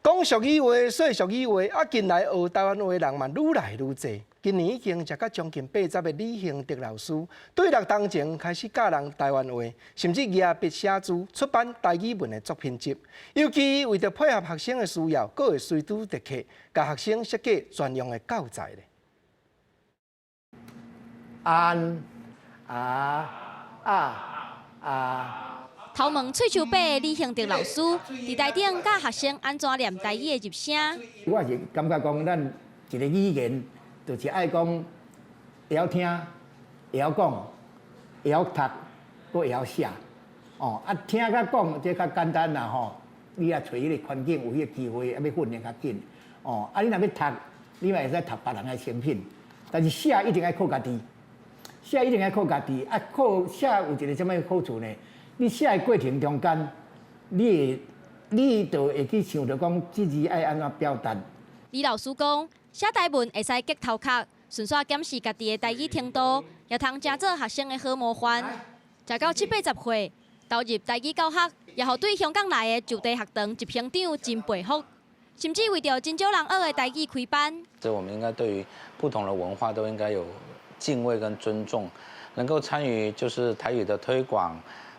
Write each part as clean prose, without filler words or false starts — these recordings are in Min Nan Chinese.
講俗語話，說俗語話，啊！近來學台灣話的人嘛，愈來愈濟。今年已經食到將近80的李興德老師，對6冬前開始教人台灣話，甚至舉筆寫字出版台語文的作品集。尤其為著配合學生的需要，閣會隨拄特課，共學生設計專用的教材咧。安啊啊啊！頭毛喙鬚白的李興德老師，佇台頂教學生按怎唸台語的入聲。我是感覺講，咱一个語言就是愛講會曉聽、會曉講、會曉讀、閣會曉寫。哦，啊聽佮講這較簡單啦吼。你若揣彼个環境有彼个機會，啊欲訓練較緊。哦，啊你若欲讀，你嘛會使讀別人的成品。但是寫一定愛靠家己，寫一定愛靠家己。啊，靠寫有一个啥物好處呢？你寫的過程中間，你會，你就會去想著講，這字愛按怎表達。李老師講，寫台文會使激頭殼，順紲檢視家己的台語程度，也通成做學生的好模範。食到七八十歲，投入台語教學，也予對香港來的就地學堂執行長真佩服，甚至為著真少人學的台語開班。這我們應該對於不同的文化都應該有敬畏跟尊重，能夠參與就是台語的推廣。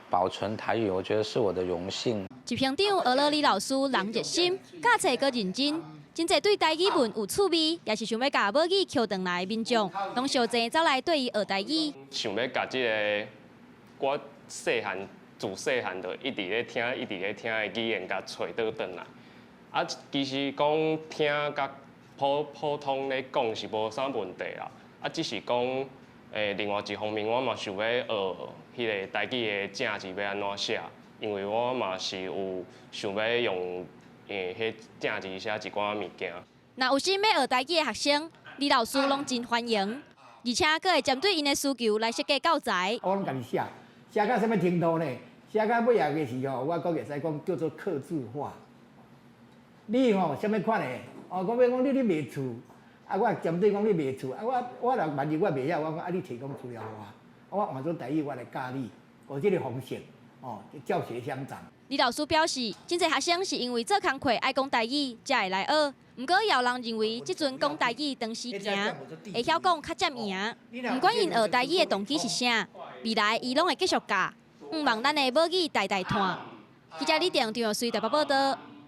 保存台語，我覺得是我的榮幸。執行長俄勒李老師人熱心，教冊閣認真，真濟對台語文有趣味，也是想欲共母語抾轉來的民眾，攏相爭走來對伊學台語。想欲共這个我細漢自細漢就一直咧聽，一直咧聽的語言，共揣倒轉來。啊，其實講聽佮普普通咧講是無啥問題啦。啊，只是講。另外一方面，我嘛想欲學彼个台語的正字欲按怎寫，因為我嘛是有想欲用彼正字寫一寡物件。若有心欲學台語的學生，李老師攏真歡迎，而且閣會針對𪜶的需求來設計教材。我攏家己寫，寫到啥物程度呢？寫到尾仔的時候，我閣會使講叫做客製化。你吼啥物款的？哦，我欲講你咧賣厝。啊！我針對講你賣厝，啊！我我若萬一我袂曉，我講啊，你提供資料予我，我換做台語我來教你，用這个方式，哦，教學相長。李老師表示，真濟學生是因為做工課愛講台語，才會來學。毋過也有人認為，這陣講台語當時行，會曉講較佔贏。毋管𪜶學台語的動機是啥，未來伊攏會繼續教，向望咱的母語代代傳。記者李定張玉穗台北報道。